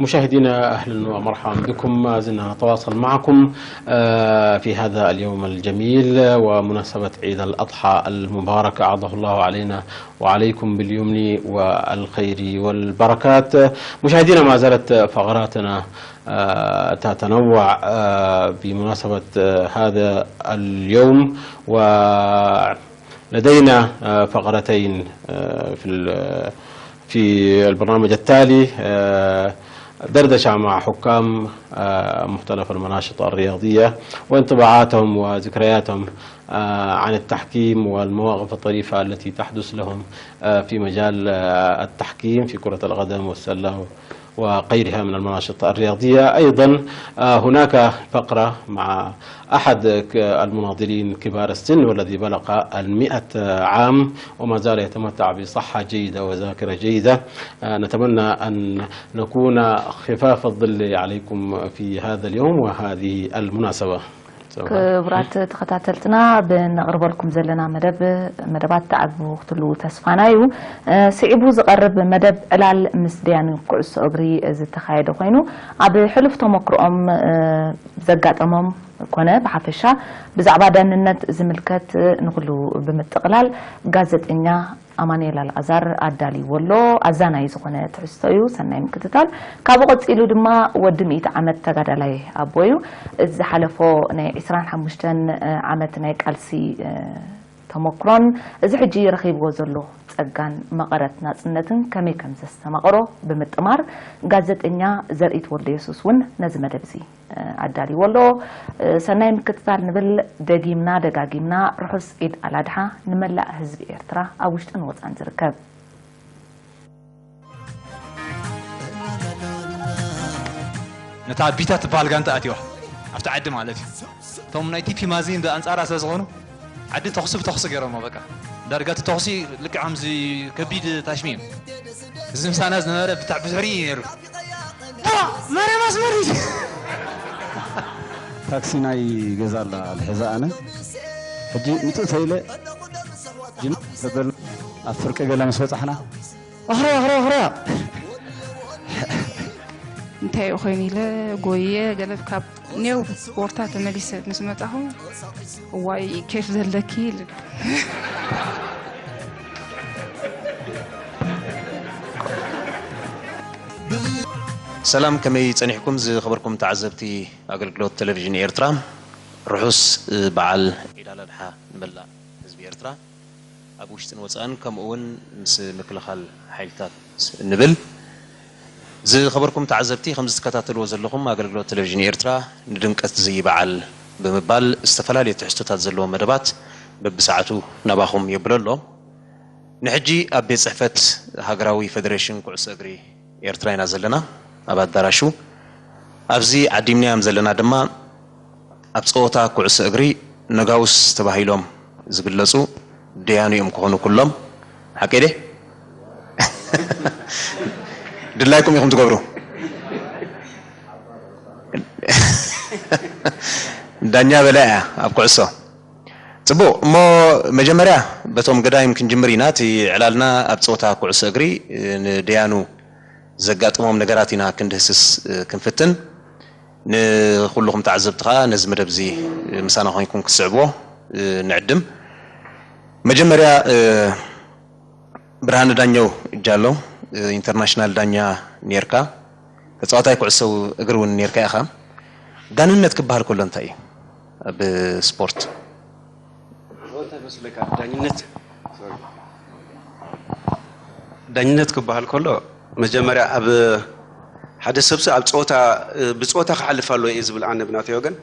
مشاهدينا، أهلًا ومرحبا بكم. ما زلنا نتواصل معكم، آه، في هذا اليوم الجميل ومناسبة عيد الأضحى المبارك، أعاده الله علينا وعليكم باليمن والخير والبركات. مشاهدينا، ما زالت فقراتنا، آه، تتنوع، آه، بمناسبة، آه، هذا اليوم، ولدينا، آه، فقرتين، آه، في ال- في البرنامج التالي، آه، دردشة مع حكام، آه، مختلف المناشط الرياضية وانطباعاتهم وذكرياتهم، آه، عن التحكيم والمواقف الطريفة التي تحدث لهم، آه، في مجال، آه، التحكيم في كرة القدم والسلة وغيرها من المناشط الرياضية. أيضًا، آه، هناك فقرة مع أحد ك- المناضلين كبار السن، والذي بلغ ال100 عام وما زال يتمتع بصحة جيدة وذاكرة جيدة. آه، نتمنى أن نكون خفاف الظل عليكم في هذا اليوم وهذه المناسبة. سوف- ክቡራት ተኸታተልትና፣ ብነቕርበልኩም ዘለና መደብ፣ መደባት ተዓዝቡ ክትህልዉ ተስፋና እዩ። እ፣ ስዒቡ ዝቐርብ መደብ ዕላል ምስ ደያኑ ኩዕሶ እግሪ ዝተኻየደ ኮይኑ፣ ኣብ ሕሉፍ ተመክሮኦም፣ እ፣ ዘጋጠሞም ኮነ ብሓፈሻ ብዛዕባ ዳንነት ዝምልከት ንኹሉ ብምጥቕላል ጋዜጠኛ ኣማኑኤል ኣልኣዛር ኣዳልይዎ ኣሎ። ኣዛናይ ዝኾነ ትሕዝቶ እዩ። ሰናይ ምክትታል። ካብኡ ቀጺሉ ድማ ወዲ ሚእቲ ዓመት ተጋዳላይ ኣቦ እዩ። እዚ ዝሓለፎ ናይ ዕስራን ሓሙሽተን ዓመት ናይ ቃልሲ፣ እ፣ ተመክሮን እዚ ሕጂ ረኺብዎ ዘሎ ጸጋን መቐረት ናጽነትን ከመይ ከም ዘስተማቕሮ ብምጥማር ጋዜጠኛ ዘርኢት ወልደየሱስ እውን ነዚ መደብ እዚ ኣዳልይዎ ኣሎ። ሰናይ ምክትታል ንብል። ደጊምና ደጋጊምና ርሑስ ዒድ ኣላድሓ ንመላእ ህዝቢ ኤርትራ ኣብ ውሽጥን ወጻን ዝርከብ። ነታ ቢታ ትበሃል ጋንታ ኣትዋ ኣብቲ ዓዲ ማለት እዩ። እቶም ናይ ቲፒ ማዚን ብኣንጻራ ስለ ዝኾኑ ዓዲ ተኹሲ ብተኹሲ ገይሮሞ። በቃ ዳርጋ እቲ ተኹሲ ልክዕ ከምዚ ከቢድ ታሽሚ እዩ። እዚ ምሳና ዝነበረ ብታዕ ብዝሕሪ እዩ ነይሩ። ዋ ማርያም ኣስመሪ ታክሲ ናይ ገዛ ኣላ ልሕዛ ኣነ ሕጂ ምፅእ ተይለ ጅም ተበል ኣብ ፍርቂ ገለ ምስ በፃሕና ኣኽረያ ኣኽረያ ኣኽረያ እንታይ እዩ ኮይኑ ኢለ ጎየ ገለ ካብ ኔው ቦርታ ተመሊሰ ምስ መጣኹ እዋይ ኬፍ ዘለኪ ኢሉ ሰላም ከመይ ጸኒሕኩም ዝኸበርኩም ተዓዘብቲ ኣገልግሎት ቴሌቪዥን ኤርትራ። ርሑስ በዓል ዒድ ኣል ኣድሓ ንመላእ ህዝቢ ኤርትራ ኣብ ውሽጥን ወጻእን ከምኡ እውን ምስ ምክልኻል ሓይልታት ንብል። ዝኸበርኩም ተዓዘብቲ ከምዚ ትከታተልዎ ዘለኹም ኣገልግሎት ቴሌቪዥን ኤርትራ ንድምቀት እዚ በዓል ብምባል ዝተፈላለዩ ትሕዝቶታት ዘለዎ መደባት በብሰዓቱ ናባኹም የብሎ ኣሎ። ንሕጂ ኣብ ቤት ጽሕፈት ሃገራዊ ፈደሬሽን ኩዕሶ እግሪ ኤርትራ ኢና ዘለና፣ ኣብ ኣዳራሹ። ኣብዚ ዓዲምናዮም ዘለና ድማ ኣብ ጸወታ ኩዕሶ እግሪ ነጋውስ ተባሂሎም ዝግለጹ ደያኑ እዮም ክኾኑ ኩሎም። ሓቀይ ድየ? ድላይኩም ኢኹም ትገብሩ። ዳኛ በላ እያ ኣብ ኩዕሶ። ጽቡቕ እሞ መጀመርያ በቶም ገዳይም ክንጅምር ኢና። እቲ ዕላልና ኣብ ጸወታ ኩዕሶ እግሪ ንደያኑ ዘጋጥሞም ነገራት ኢና ክንድህስስ ክንፍትን። ንኹልኹም ተዓዘብቲ ከኣ ነዚ መደብ እዚ ምሳና ኮይንኩም ክትስዕብዎ ንዕድም። መጀመርያ ብርሃነ ዳኘው እጃሎ ኢንተርናሽናል ዳኛ ኔርካ፣ ተጻዋታይ ኩዕሶ እግሪ እውን ኔርካ ኢኻ። ዳንነት ክበሃል ከሎ እንታይ እዩ ኣብ ስፖርት? እንታይ መስለካ ዳኝነት ዳኝነት ክበሃል ከሎ መጀመርያ ኣብ ሓደ ሰብሲ ኣብ ፀወታ ብፀወታ ክሓልፍ ኣለዎ እየ ዝብል ኣነ ብናተይ ወገን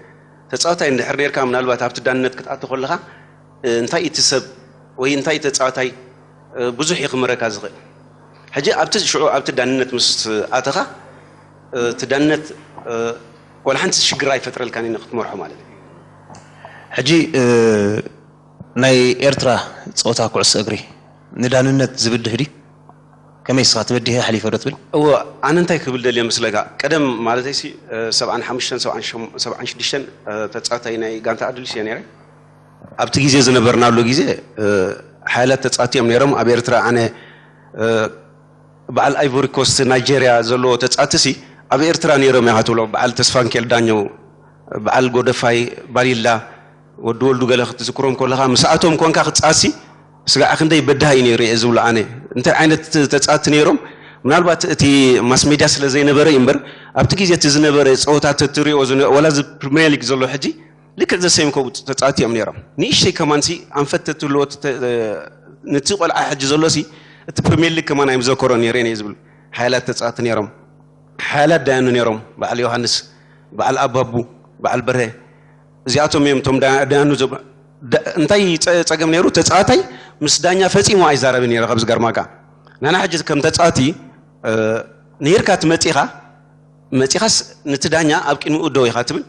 ተፃዋታይ እንድሕር ነርካ ምናልባት ኣብቲ ዳንነት ክትኣቱ ከለካ እንታይ እቲ ሰብ ወይ እንታይ ተፃዋታይ ብዙሕ እዩ ክምረካ ዝኽእል ሕጂ ኣብቲ ሽዑ ኣብቲ ዳንነት ምስ ኣተኻ እቲ ዳንነት ወላ ሓንቲ ሽግር ኣይፈጥረልካን እዩ ክትመርሖ ማለት እዩ ሕጂ ናይ ኤርትራ ፀወታ ኩዕሶ እግሪ ንዳንነት ዝብድህ ድዩ? ከመይ ስኻ ትበዲህ ሓሊፈ ዶ ትብል? እወ ኣነ እንታይ ክብል ደልየ ምስለካ ቀደም ማለተይሲ ሰብዓን ሓሙሽተን ሰብዓን ሽዱሽተን ተፃዋታይ ናይ ጋንታ ኣዱሊስ እየ ነይረ ኣብቲ ግዜ ዝነበርናሉ ግዜ ሓያላት ተፃወቲ እዮም ነይሮም ኣብ ኤርትራ ኣነ በዓል ኣይቮሪ ኮስት ናይጀርያ ዘለዎ ተፃወቲ ሲ ኣብ ኤርትራ ነይሮም ኢኻ ትብሎም፣ በዓል ተስፋንኬል ዳኘው፣ በዓል ጎደፋይ ባሊላ፣ ወዲ ወልዱ ገለ ክትዝክሮም ከለኻ፣ ምስኣቶም ኮንካ ክትጻሲ፣ ስጋዕ ክንደይ በዳሂ እዩ ነይሩ እየ ዝብሎ ኣነ። እንታይ ዓይነት ተጻወትቲ ነይሮም? ምናልባት እቲ ማስ ሜድያ ስለ ዘይነበረ እዩ እምበር፣ ኣብቲ ግዜ እቲ ዝነበረ ጸወታ ተትሪኦ ዝነ-፣ ዋላ እዚ ፕሪምየር ሊግ ዘሎ ሕጂ፣ ልክዕ ዘሰይም ከምኡ ተጻወትቲ እዮም ነይሮም። ንእሽተይ ከማንሲ ኣንፈት ተትህልዎ፣ ተ-፣ ነቲ ቆልዓ ሕጂ ዘሎሲ፣ እቲ ፕሪምየር ሊግ ከማን ኣይምዘከሮ ነይረ እየ ዝብል። ሓያላት ተጻወትቲ ነይሮም። ሓያላት ዳያኑ ነይሮም። በዓል ዮሃንስ፣ በዓል ኣባቡ፣ በዓል በርሀ። እዚኣቶም እዮም እቶም ዳ-፣ ዳያኑ ዘብ-፣ ዳ-፣ እንታይ ጸ-፣ ጸገም ነይሩ? ተጻዋታይ ምስ ዳኛ ፈጺሙ ኣይዛረብን ነይሩ። ካብ ዝገርማካ፣ ንሕና ሕጂ ከም ተጻዋቲ፣ እ፣ ነይርካ ትመጺኻ፣ መጺኻስ ነቲ ዳኛ ኣብ ቅድሚኡ ደው ኢኻ ትብል፣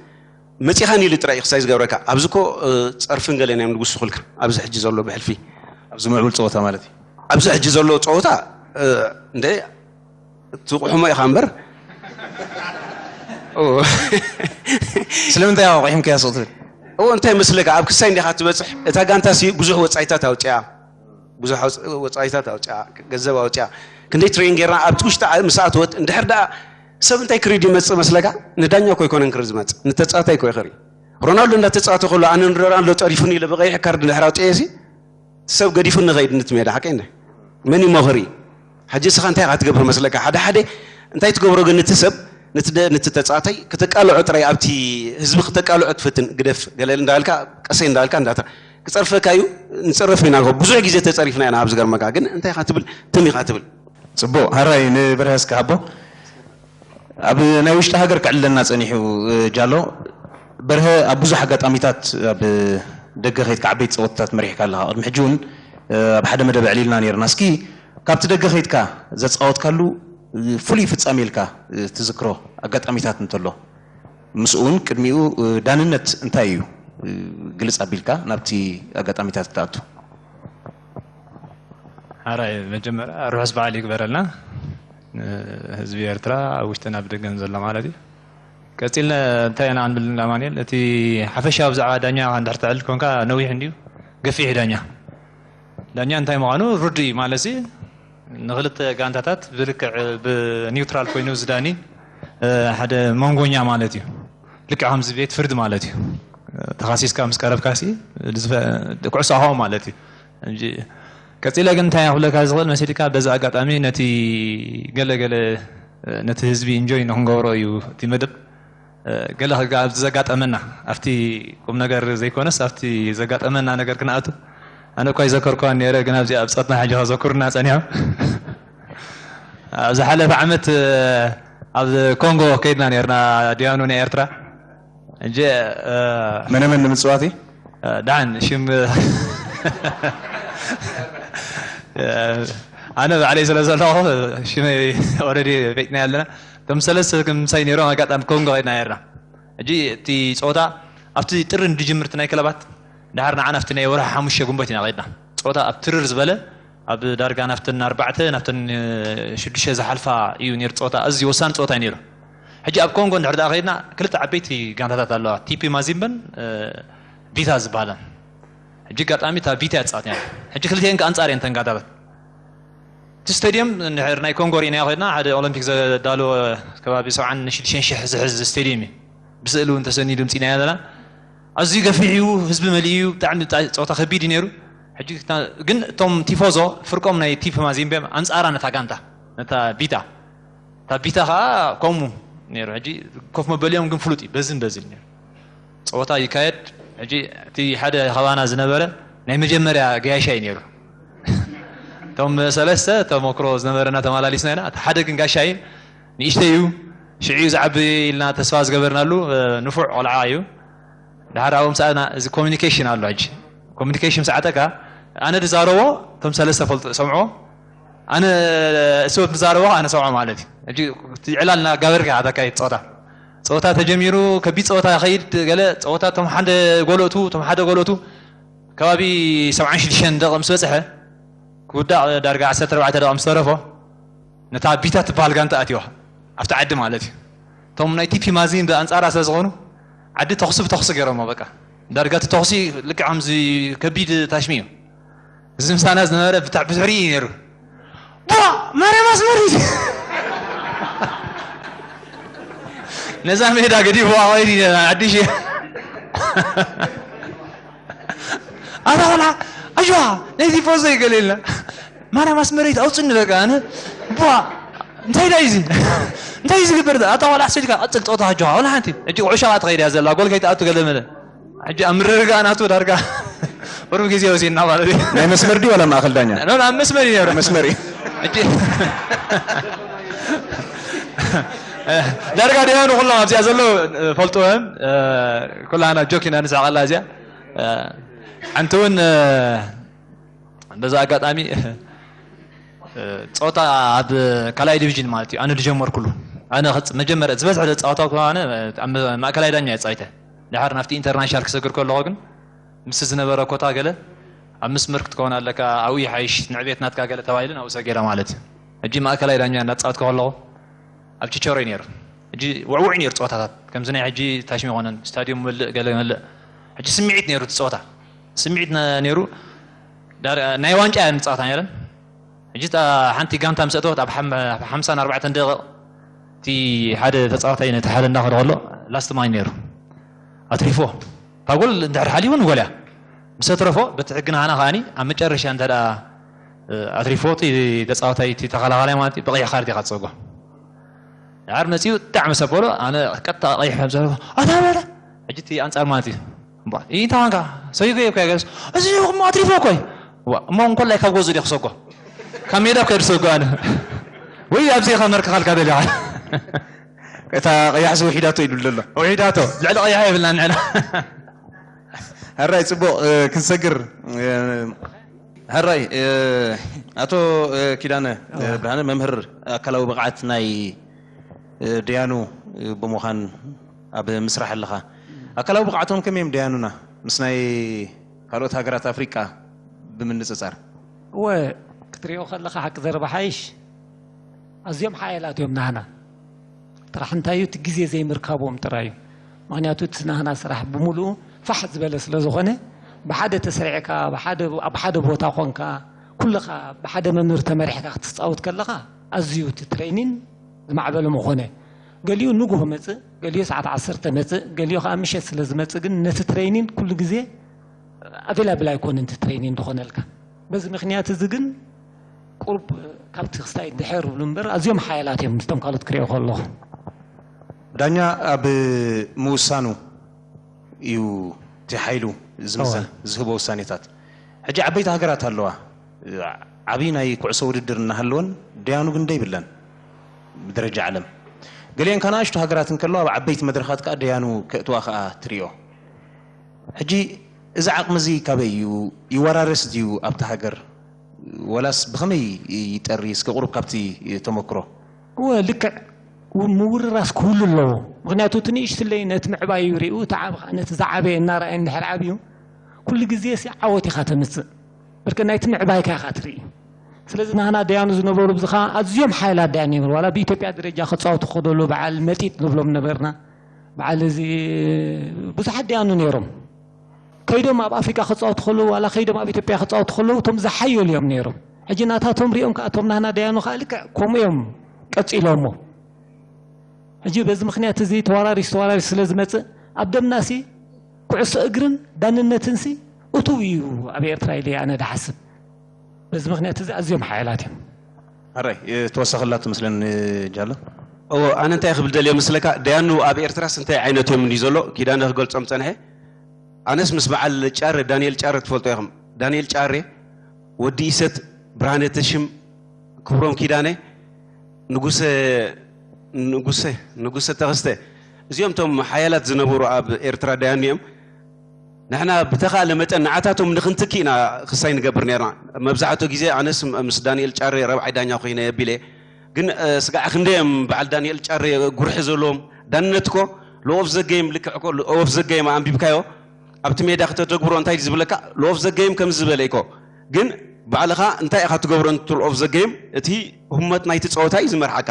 መጺኻን ኢሉ ጥራይ እዩ ክሳይ ዝገብረካ። ኣብዚ እኮ፣ እ፣ ጸርፍን ገለን እዮም ዝውስኹልካ። ኣብዚ ሕጂ ዘሎ ብሕልፊ። ኣብዚ ምዕቡል ጸወታ ማለት እዩ። ኣብዚ ሕጂ ዘሎ ጸወታ፣ እ፣ እንደ ትቑሕሞ ኢኻ እምበር። ኦ። ስለምንታይ ኢኻ ቑሒምካያ ሱቕ ትብል? እዎ፣ እንታይ መስለካ? ኣብ ክሳይ እንዲኻ ትበጽሕ። እታ ጋንታ ሲ ብዙሕ ወጻኢታት ኣውጺኣ። ብዙሕ ወጽ-፣ ወጻኢታት ኣውጺኣ፣ ገንዘብ ኣውጺኣ። ክንደይ ትሬን ጌርና ኣብቲ ውሽጢ ዓ-፣ ምስ ኣተወት፣ እንድሕር ደኣ ሰብ እንታይ ክሪድ ይመጽእ መስለካ? ንዳኛ እኮ ኣይኮነን ክሪድ ዝመጽእ፣ ንተጻዋታይ እኮ እዩ ክርኢ። ሮናልዶ እንዳተጻወተ ከሎ፣ ኣነ ንሮናልዶ ጠሪፉኒ ኢለ ብቐይሕ ካርድ እንድሕር ኣውጺኤ ሲ፣ ሰብ ገዲፉ ንኸይድ ንትሜዳ፣ ሓቀይ እንደ መን እሞ ክርኢ? ሕጂ እስኻ እንታይ ኢኻ ትገብር መስለካ? ሓደ ሓደ እንታይ ትገብሮ ግን፣ እቲ ሰብ፣ ነቲ ደ-፣ ነቲ ተጻዋታይ ክተቃልዖ ጥራይ፣ ኣብቲ ህዝቢ ክተቃልዖ ትፍትን፣ ግደፍ ገለ እንዳልካ፣ ቀሰይ እንዳልካ፣ እንዳታ-፣ ክጸርፈካ እዩ። ንጸረፍ ኢና፣ ብዙሕ ግዜ ተጸሪፍና ኢና። ኣብ ዝገርመካ ግን እንታይ ኢኻ ትብል? ትም ኢኻ ትብል። ጽቡቕ፣ ሃራይ ንበርሀ እስኪ ሃቦ። ኣብ ናይ ውሽጢ ሃገር ክዕልለና ጸኒሑ፣ እ፣ ጃሎ። በርሀ ኣብ ብዙሕ ኣጋጣሚታት ኣብ ደገ ከይድካ ዓበይቲ ጸወታታት መሪሕካ ኣለኻ። ቅድሚ ሕጂ እውን፣ እ፣ ኣብ ሓደ መደብ ኣዕሊልና ነይርና። እስኪ ካብቲ ደገ ከይድካ ዘጻወትካሉ፣ እ፣ ፍሉይ ፍጻሜ ኢልካ፣ እ፣ ትዝክሮ ኣጋጣሚታት እንተሎ፣ ምስኡ እውን ቅድሚኡ፣ እ፣ ዳንነት እንታይ እዩ? እ፣ ግልጽ ኣቢልካ ናብቲ ኣጋጣሚታት ክትኣቱ። ሓራይ መጀመርያ ርሑስ በዓል ይግበረልና። እ፣ ህዝቢ ኤርትራ ኣብ ውሽጥን ኣብ ደገን ዘሎ ማለት እዩ። ቀጺልና እንታይ ኢና ክንብል ንብል ኣማኑኤል፣ እቲ ሓፈሻዊ ብዛዕባ ዳኛ እንድሕር ተዕልል ኮንካ ነዊሕ እንድዩ፣ ገፊሕ ዳኛ። ዳኛ እንታይ ምዃኑ ርዱእ እዩ ማለት እዩ። ንኽልተ ጋንታታት ብልክዕ ብኒውትራል ኮይኑ ዝዳኒ፣ እ፣ ሓደ መንጎኛ ማለት እዩ። ልክዕ ከምዚ ቤት ፍርዲ ማለት እዩ። ተኻሲስካ ምስ ቀረብካሲ ዝፈ-፣ ኩዕሶ ኣኸው ማለት እዩ። እንጂ ቀጺለ ግን እንታይ ክብለካ ዝኽእል መሲልካ፣ በዚ ኣጋጣሚ ነቲ ገለ ገለ፣ ነቲ ህዝቢ ኢንጆይ ንክንገብሮ እዩ እቲ መደብ። ገለ ከጋ-፣ ኣብቲ ዘጋጠመና፣ ኣብቲ ቁም ነገር ዘይኮነስ ኣብቲ ዘጋጠመና ነገር ክንኣቱ። ኣነ እኳ ይዘከርኳ ነይረ፣ ግን ኣብዚኣ ኣብ ጸትና ሕጂ ከዘክሩና ጸኒሖም። ኣብ ዝሓለፈ ዓመት ኣብ ኮንጎ ከይድና ነርና፣ ዲያኑ ናይ ኤርትራ። እንጂ፣ እ፣ መነ መን ንምጽዋት እዩ? እ፣ ደሓን ሽም፣ እ፣ ኣነ ባዕለይ ስለ ዘለኹ ሽመይ ኦልሬዲ ፈይጥና ኣለና። እቶም ሰለስተ ምሳይ ነይሮም፣ ኣጋጣሚ ኮንጎ ከይድና ነርና። ሕጂ እቲ ጸወታ ኣብቲ ጥሪ ንድጅምር እቲ ናይ ክለባት፣ ደሓር ንዓና ኣብቲ ናይ ወርሒ ሓሙሽተ ግንቦት ኢና ከይድና። ጸወታ ኣብ ትርር ዝበለ፣ ኣብ ዳርጋ ናብተን ኣርባዕተ፣ ናብተን፣ እ፣ ሽዱሽተ ዝሓልፋ እዩ ነይሩ ጸወታ። ኣዝዩ ወሳኒ ጸወታ እዩ ነይሩ። ሕጂ ኣብ ኮንጎ እንድሕር ደኣ ከይድና፣ ክልተ ዓበይቲ ጋንታታት ኣለዋ፣ ቲፒ ማዚምበን፣ እ፣ ቪታ ዝበሃላ። ሕጂ ኣጋጣሚ እታ ቪታ እያ ትጻወት ነይራ። ሕጂ ክልቲኤን ከኣ ኣንጻር እየን እተን ጋንታታት። እቲ ስቴድየም እንድሕር ናይ ኮንጎ ርኢናዮ ኮይና፣ ሓደ ኦሎምፒክ ዘዳለወ ከባቢ ሰብዓን ሽዱሽተን ሽሕ ዝሕዝ ስቴድየም እዩ። ብስእሊ እውን ተሰኒዱ ምጺእናዮ ዘለና። ኣዝዩ ገፊሕ እዩ፣ ህዝቢ መሊኡ እዩ፣ ብጣዕሚ ብጣ-፣ ጸወታ ከቢድ እዩ ነይሩ። ሕጂ ክታ-፣ ግን እቶም ቲፎዞ ፍርቆም ናይ ቲፕ ማዚምቤ ኣንጻራ ነታ ጋንታ፣ ነታ ቢታ፣ እታ ቢታ ኸኣ ከምኡ ነይሩ። ሕጂ ኮፍ መበሊኦም ግን ፍሉጥ እዩ፣ በዝን በዝን ነይሩ። ጸወታ ይካየድ። ሕጂ እቲ ሓደ ኸባና ዝነበረ ናይ መጀመርያ ገያሻ እዩ ነይሩ። እቶም ሰለስተ ተመክሮ ዝነበረና ተመላሊስና ኢና። እቲ ሓደ ግን ጋሻ እዩ፣ ንእሽተይ እዩ፣ ሽዑ እዩ ዝዓቢ ኢልና ተስፋ ዝገበርናሉ፣ እ፣ ንፉዕ ቆልዓ እዩ። ድሓር ኣብኡ ምሳና እዚ ኮሚኒኬሽን ኣሎ። ሕጂ ኮሚኒኬሽን ምስ ዓጠካ፣ ኣነ ዝዛረቦ እቶም ሰለስተ ፈልጡ ሰምዕዎ፣ ኣነ እሱ ዝዛረቦ ኣነ ሰምዖ ማለት እዩ። ሕጂ እቲ ዕላል እናጋበርካ ኢኻ ተካይድ ጸወታ። ጸወታ ተጀሚሩ፣ ከቢድ ጸወታ ይኸይድ፣ ገለ ጸወታ እቶም ሓደ ጎል እቱ፣ እቶም ሓደ ጎል እቱ፣ ከባቢ ሰብዓን ሽዱሽተን ደቂቕ ምስ በጽሐ፣ ክውዳእ ዳርጋ ዓሰርተ ኣርባዕተ ደቂቕ ምስ ተረፎ፣ ነታ ቢታ ትበሃል ጋንታ ኣትዋ፣ ኣብቲ ዓዲ ማለት እዩ። እቶም ናይ ቲፒ ማዚን ብኣንጻራ ስለ ዝኾኑ፣ ዓዲ ተኹሲ ብተኹሲ ገይሮሞ፣ በቃ። ዳርጋ እቲ ተኹሲ ልክዕ ከምዚ ከቢድ ታሽሚ እዩ። እዚ ምሳና ዝነበረ ብታ-፣ ብድሕሪኡ እዩ ነይሩ። ቧ! ማርያም ኣስመሪት! ነዛ ሜዳ ገዲፍዋ ኸይዱ ኣዲሽ። ኣታ ቆልዓ ኣጆኻ ነዚ ፎዘ ይገለልና። ማርያም ኣስመረይት ኣውፅኒ በቃ ኣነ ቧ። እንታይ ዳ እዚ እንታይ ዝግበር ኣታ ቆልዓ ስልካ ቀፅል ፀወታ ኣጆኻ ወላ ሓንቲ። ሕጂ ዕሻ ትኸይድ እያ ዘላ ጎል ከይትኣቱ ገለ መለ። ሕጂ ኣብ ምርርጋእ ናቱ ዳርጋ ቁሩብ ግዜ ወሲድና ማለት እዩ። ናይ መስመር ድዩ ዋላ ማእኸል ዳኛ? ኖ፣ ኣብ መስመር እዩ ነይሩ። መስመር እዩ። ሕጂ ዳርጋ ድያ ንኩሎም ኣብዚኣ ዘለዉ ፈልጥዎም። ኩላና ጆክ ኢና ንስዕቐላ እዚኣ። ሓንቲ እውን በዛ ኣጋጣሚ ጸወታ ኣብ ካልኣይ ዲቪዥን ማለት እዩ ኣነ ዝጀመርኩሉ። ኣነ መጀመርያ ዝበዝሐ ጸወታ ከነ ኣብ ማእከላይ ዳኛ እየ ጻይተ። ድሓር ናብቲ ኢንተርናሽናል ክሰግር ከለኹ ግን ምስ ዝነበረ ኮታ ገለ ኣብ መስመር ክትከውን ኣለካ ኣብኡ ይሓይሽ ንዕቤት ናትካ ገለ ተባሂሉ ናብኡ ሰጊረ ማለት እዩ። ሕጂ ማእከላይ ዳኛ እናተጻወትኩ ከለኹ ኣብ ቺቸሮ እዩ ነይሩ። ሕጂ ውዕውዕ ነይሩ ጸወታታት ከምዚ ናይ ሕጂ ታሽሚ ይኮነን ስታዲየም ምልእ ገለ ምልእ። ሕጂ ስምዒት ነይሩ እቲ ጸወታ ስምዒት ነይሩ። ናይ ዋንጫ እያ ንጻወታ ነይረን። ሕጂ እታ ሓንቲ ጋንታ ምስ ኣተወት ኣብ ሓምሳን ኣርባዕተን ደቂቕ እቲ ሓደ ተጻዋታይ ነቲ ሓደ እናኸደ ከሎ ላስት ማን ነይሩ ኣትሪፎ እታ ጎል እንድሕር ሓሊፉ ንጎል እያ። ምስ ኣትረፎ በቲ ሕጊ ናህና ከኣኒ ኣብ መጨረሻ እንተ ኣትሪፎ እቲ ተጻዋታይ እቲ ተኸላኻላይ ማለት እዩ ብቐይሕ ካርድ ኢኻ ትጸጎ። ድሓር መጺኡ ጣዕ ምስ ኣበሎ ኣነ ቀጥታ ቀይሕ ከም ዘሎ ኣታ በለ። ሕጂ እቲ ኣንጻር ማለት እዩ። እምባ ኢንታ ዋንካ ሰይጎ እኮ ገስ እዚ እሞ ኣትሪፎ እኮ እዋ እሞ እንኮላይ ካብ ጎዙ ዲኹ ሰጎ ካብ ሜዳ ከይዱ ሰጎ ኣነ ወይ ኣብዚ ኻ መርክኻልካ ደሊኻ እታ ቀያሕሲ ውሒዳቶ ኢሉ ኣሎ። ውሒዳቶ ልዕሊ ቀያሕ የብልና ንዕና። ሕራይ ጽቡቕ ክንሰግር ሕራይ ኣቶ ኪዳነ ብርሃነ መምህር ኣካላዊ ብቕዓት ናይ ደያኑ ብምዃን ኣብ ምስራሕ ኣለኻ ኣካላዊ ብቕዓቶም ከመይ እዮም ደያኑና ምስ ናይ ካልኦት ሃገራት ኣፍሪቃ ብምንጽጻር? እወ ክትሪኦ ከለኻ ሓቂ ዘረባ ሓይሽ ኣዝዮም ሓያላት እዮም ናህና ጥራሕ እንታይ እዩ እቲ ግዜ ዘይምርካቦም ጥራይ እዩ። ምክንያቱ እቲ ናህና ስራሕ ብምሉኡ ፋሕ ዝበለ ስለ ዝኾነ ብሓደ ተስሪዕካ ኣብ ሓደ ቦታ ኮንካ ኩልኻ ብሓደ መምህር ተመሪሕካ ክትፃወት ከለኻ ኣዝዩ እቲ ትሬኒን ዝማዕበለ ምኾነ። ገሊኡ ንጉህ መፅእ፣ ገሊኡ ሰዓት ዓሰርተ መፅእ፣ ገሊኡ ከዓ ምሸት ስለ ዝመፅእ ግን ነቲ ትሬኒን ኩሉ ግዜ ኣቬላብል ኣይኮነን እቲ ትሬኒን ዝኾነልካ። በዚ ምክንያት እዚ ግን ቁሩብ ካብቲ ክስታይ ድሕር ይብሉ እምበር ኣዝዮም ሓያላት እዮም ምስቶም ካልኦት ክሪኦ ከለኹ። ዳኛ ኣብ ምውሳኑ እዩ እቲ ሓይሉ ዝምዘን ዝህቦ ውሳኔታት። ሕጂ ዓበይቲ ሃገራት ኣለዋ ዓብዪ ናይ ኩዕሶ ውድድር እናሃለወን ደያኑ ግን ደይብለን ብደረጃ ዓለም። ገሊአን ከ ንኣሽቱ ሃገራት እንከለዋ ኣብ ዓበይቲ መድረኻት ከዓ ደያኑ ከእትዋ ከዓ ትሪኦ። ሕጂ እዚ ዓቕሚ እዚ ካበይ እዩ ይወራረስ ድዩ ኣብቲ ሃገር ወላስ ብኸመይ ይጠሪ እስከ ቁሩብ ካብቲ ተመክሮ እወ ልክዕ ምውርራስ ክህሉ ኣለዎ ምክንያቱ እቲ ንእሽትለይ ነቲ ምዕባይ እዩ ሪኡ እቲ ዓብ ከዓ ነቲ ዝዓበየ እናረኣየ እንድሕር ዓብዩ ኩሉ ግዜ ሲ ዓወት ኢኻ ተምፅእ በርከ ናይቲ ምዕባይካ ኢኻ ትርኢ ስለዚ ናህና ደያኑ ዝነበሩ ብዚ ከዓ ኣዝዮም ሓይላት ደያን ይብሉ ዋላ ብኢትዮጵያ ደረጃ ክፃወቱ ክደሉ በዓል መጢጥ ንብሎም ነበርና በዓል እዚ ብዙሓት ደያኑ ነይሮም ከይዶም ኣብ ኣፍሪቃ ክፃወቱ ከለዉ ዋላ ከይዶም ኣብ ኢትዮጵያ ክፃወቱ ከለዉ እቶም ዝሓየሉ እዮም ነይሮም ሕጂ ናታቶም ሪኦም ከዓ እቶም ናህና ደያኑ ከዓ ልክዕ ከምኡ እዮም ቀፂሎሞ ሕጂ በዚ ምክንያት እዚ ተወራሪስ ተወራሪስ ስለ ዝመፅእ ኣብ ደምናሲ ኩዕሶ እግርን ዳንነትንሲ እቱው እዩ ኣብ ኤርትራ ኢለ ኣነ ድሓስብ በዚ ምክንያት እዚ ኣዝዮም ሓያላት እዮም ኣራይ ተወሳኺ ላ ትመስለኒ ጃሎ እዎ ኣነ እንታይ ክብል ደልየ መስለካ ደያኑ ኣብ ኤርትራስ እንታይ ዓይነት እዮም እንዲ ዘሎ ኪዳነ ክገልጾም ጸንሐ ኣነስ ምስ በዓል ጫረ ዳንኤል ጫረ ትፈልጦ ኢኹም ዳንኤል ጫሬ ወዲ ኢሰት ብርሃነ ተሽም ክብሮም ኪዳነ ንጉሰ ንጉሰ ንጉሰ ተኸስተ እዚኦም ቶም ሓያላት ዝነበሩ ኣብ ኤርትራ ደያኑ እዮም ንሕና ብተኻእለ መጠን ንዓታቶም ንኽንትኪ ኢና ክሳይ ንገብር ነርና መብዛሕትኡ ግዜ ኣነስ ምስ ዳንኤል ጫሬ ረብዓይ ዳኛ ኮይነ የቢለ ግን ስጋዕ ክንደዮም በዓል ዳንኤል ጫሬ ጉርሒ ዘለዎም ዳንነት ኮ ሎኦፍ ዘገይም ልክዕ ኮ ሎኦፍ ዘገይም ኣንቢብካዮ ኣብቲ ሜዳ ክተተግብሮ እንታይ ዝብለካ ሎኦፍ ዘገይም ከምዚ ዝበለ ኢኮ ግን ባዕልኻ እንታይ ኢኻ ትገብሮ እንትልኦፍ ዘገይም እቲ ህሞት ናይቲ ፀወታ እዩ ዝመርሓካ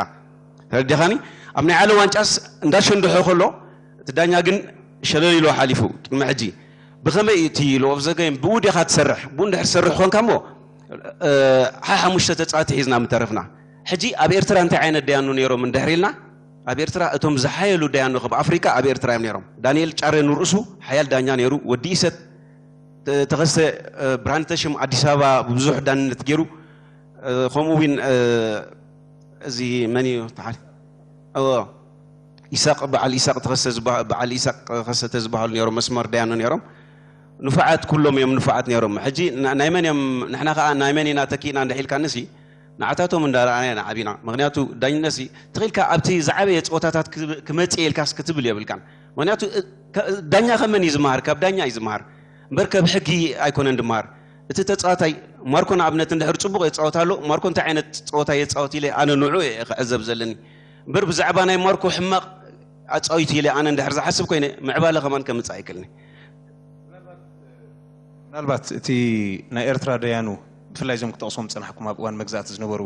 ተረዲኻኒ ኣብ ናይ ዓለም ዋንጫስ እንዳሸንድሖ ከሎ እቲ ዳኛ ግን ሸለል ኢሎ ሓሊፉ ቅድሚ ሕጂ ብኸመይ እቲ ሎኦፍ ዘገይም ብኡ ዲኻ ትሰርሕ ብኡ እንድሕር ትሰርሕ ኮንካ እሞ ሓ ሓሙሽተ ተፃወቲ ሒዝና ምተረፍና ሕጂ ኣብ ኤርትራ እንታይ ዓይነት ደያኑ ነይሮም እንድሕር ኢልና ኣብ ኤርትራ እቶም ዝሓየሉ ዳያኑ ካብ ኣፍሪቃ ኣብ ኤርትራ እዮም ነይሮም። ዳንኤል ጫረ ንርእሱ ሓያል ዳኛ ነይሩ። ወዲ ኢሰት ተ- ተኸስተ እ፣ ብርሃነ ተሽም ኣዲስ ኣበባ ብዙሕ ዳንነት ገይሩ። እ፣ ከምኡ እውን እ፣ እዚ መን እዩ ተሓል እዎ፣ ኢሳቅ፣ በዓል ኢሳቅ ተኸስተ ዝበሃ- በዓል ኢሳቅ ከሰተ ዝበሃሉ ነይሮም፣ መስመር ዳያኑ ነይሮም። ንፉዓት ኩሎም እዮም ንፉዓት ነይሮም። ሕጂ ና- ናይ መን እዮም፣ ንሕና ከዓ ናይ መን ኢና ተኪእና እንድሒልካንሲ ንዓታቶም እንዳረኣና ኢና ዓቢና። ምክንያቱ ዳኝነትሲ ትኽኢልካ ኣብቲ ዝዓበየ ፀወታታት ክብ- ክመፅእ ኢልካስ ክትብል የብልካን። ምክንያቱ እ- ከ- ዳኛ ከመን እዩ ዝመሃር? ካብ ዳኛ እዩ ዝመሃር እምበር ካብ ሕጊ ኣይኮነን ድመሃር። እቲ ተፃዋታይ ማርኮ ንኣብነት እንድሕር ፅቡቕ የፃወት ኣሎ፣ ማርኮ እንታይ ዓይነት ፀወታ የፃወት ኢለ ኣነ ንዑ እየ ክዕዘብ ዘለኒ እምበር ብዛዕባ ናይ ማርኮ ሕማቕ ኣፃዊቱ ኢለ ኣነ እንድሕር ዝሓስብ ኮይነ ምዕባለ ከማን ከምፅእ ኣይክእልኒ። ምናልባት እቲ ናይ ኤርትራ ደያኑ ብፍላይ እዞም ክጠቕሶም ዝጸናሕኩም ኣብ እዋን መግዛእቲ ዝነበሩ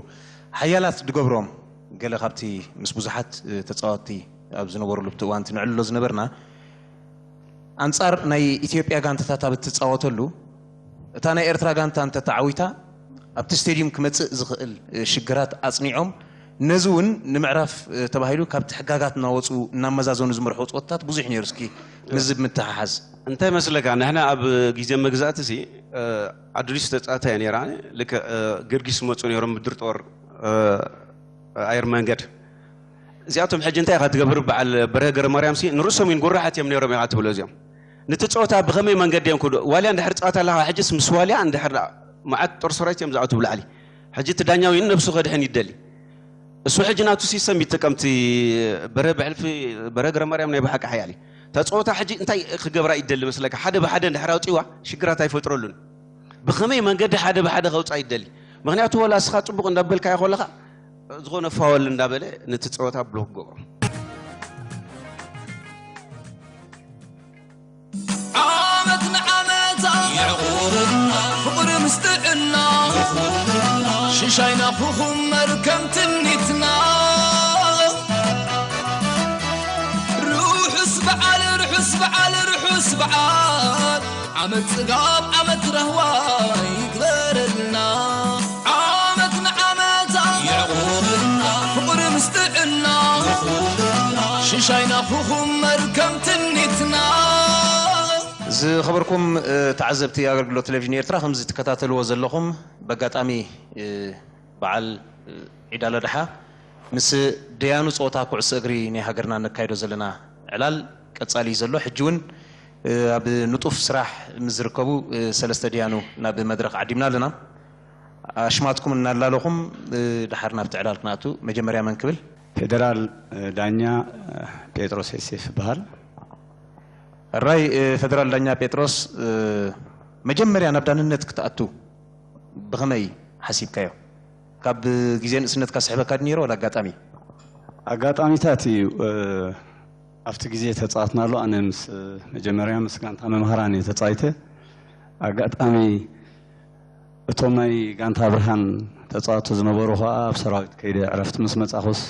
ሓያላት ዝገብሮም ገለ ካብቲ ምስ ብዙሓት እ፣ ተጻወትቲ ኣብ ዝነበሩሉ ኣብቲ እዋን እቲ ንዕልሎ ዝነበርና ኣንጻር ናይ ኢትዮጵያ ጋንታታት ኣብ እትጻወተሉ እታ ናይ ኤርትራ ጋንታ እንተተዓዊታ ኣብቲ ስቴድዩም ክመጽእ ዝኽእል እ፣ ሽግራት ኣጽኒዖም ነዚ እውን ንምዕራፍ እ፣ ተባሂሉ ካብቲ ሕጋጋት እናወፁ እናመዛዘኑ ዝመርሕዎ ፀወታታት ብዙሕ ነይሩ። እስኪ ምስዚ ብምትሕሓዝ እንታይ መስለካ፣ ንሕና ኣብ ግዜ መግዛእቲ ሲ ኣዱሊስ ተፃታ እያ ነይራ። ልክዕ እ፣ ገርጊስ መፁ ነይሮም ምድር ጦር እ፣ ኣየር መንገድ። እዚኣቶም ሕጂ እንታይ ኢኻ ትገብር? በዓል በርሀ ገረማርያም ሲ ንርእሶም ይንጎራሓት እዮም ነይሮም ኢኻ ትብሎ። እዚኦም ነቲ ፀወታ ብኸመይ መንገዲ እዮም ክዶ ዋልያ እንድሕር ፀወታ ኣለኻ፣ ሕጅስ ምስ ዋልያ እንድሕር ደኣ መዓት ጦር ሰራዊት እዮም ዝኣቱ ብላዕሊ። ሕጂ እቲ ዳኛ እውን ነብሱ ከድሕን ይደሊ። እሱ ሕጂ ናቱ ሲስተም ይጥቀም። እቲ በረ ብሕልፊ በረ ገረማርያም ናይ ብሓቂ ሓያል እዩ። እታ ፀወታ ሕጂ እንታይ ክገብራ ይደሊ መስለካ? ሓደ ብሓደ እንድሕር ኣውፂዋ ሽግራት ኣይፈጥረሉን። ብኸመይ መንገዲ ሓደ ብሓደ ከውፃእ ይደሊ? ምክንያቱ ወላ እስኻ ፅቡቕ እንዳበልካዮ ከለኻ ዝኾነ ፋወል እንዳበለ ነቲ ፀወታ ብሎክ ገብሮ። ዓመት ንዓመታ የዕቑርና ፍቕሪ ምስ ጥዕና ሽሻይና ክኹመር ከም ትምኒትና ርሑስ በዓል ርሑስ በዓል ርሑስ በዓል ዓመት ጽጋብ ዓመት ራህዋ ይግበረልና ዓመት ንዓመታ የዕቑርና ፍቕሪ ምስ ጥዕና ሽሻይና ክኹመር ከም ትምኒትና ዝኸበርኩም እ፣ ተዓዘብቲ ኣገልግሎት ቴሌቪዥን ኤርትራ ከምዚ ትከታተልዎ ዘለኹም ብኣጋጣሚ እ፣ በዓል ዒድ ኣል ኣድሓ ምስ ደያኑ ፀወታ ኩዕሶ እግሪ ናይ ሃገርና ነካይዶ ዘለና ዕላል ቀፃሊ እዩ ዘሎ። ሕጂ እውን ኣብ ንጡፍ ስራሕ ምስ ዝርከቡ ሰለስተ ደያኑ ናብ መድረኽ ዓዲምና ኣለና። ኣሽማትኩም እናላለኹም ድሓር ናብቲ ዕላል ክንኣቱ መጀመርያ መን ክብል? ፌደራል ዳኛ ጴጥሮስ ዮሴፍ ይበሃል። ሕራይ ፌደራል ዳኛ ጴጥሮስ፣ መጀመርያ ናብ ዳንነት ክትኣቱ ብኸመይ ሓሲብካዮ? ካብ ግዜ ንእስነትካ ስሕበካ ድዩ ነይሩ ዋላ ኣጋጣሚ? ኣጋጣሚታት እዩ። ኣብቲ ግዜ ተፃወትናሉ ኣነ ምስ መጀመርያ ምስ ጋንታ መምሃራን እየ ተፃዊተ። ኣጋጣሚ እቶም ናይ ጋንታ ብርሃን ተፃወትቲ ዝነበሩ ከዓ ኣብ ሰራዊት ከይደ ዕረፍቲ ምስ መፃኹስ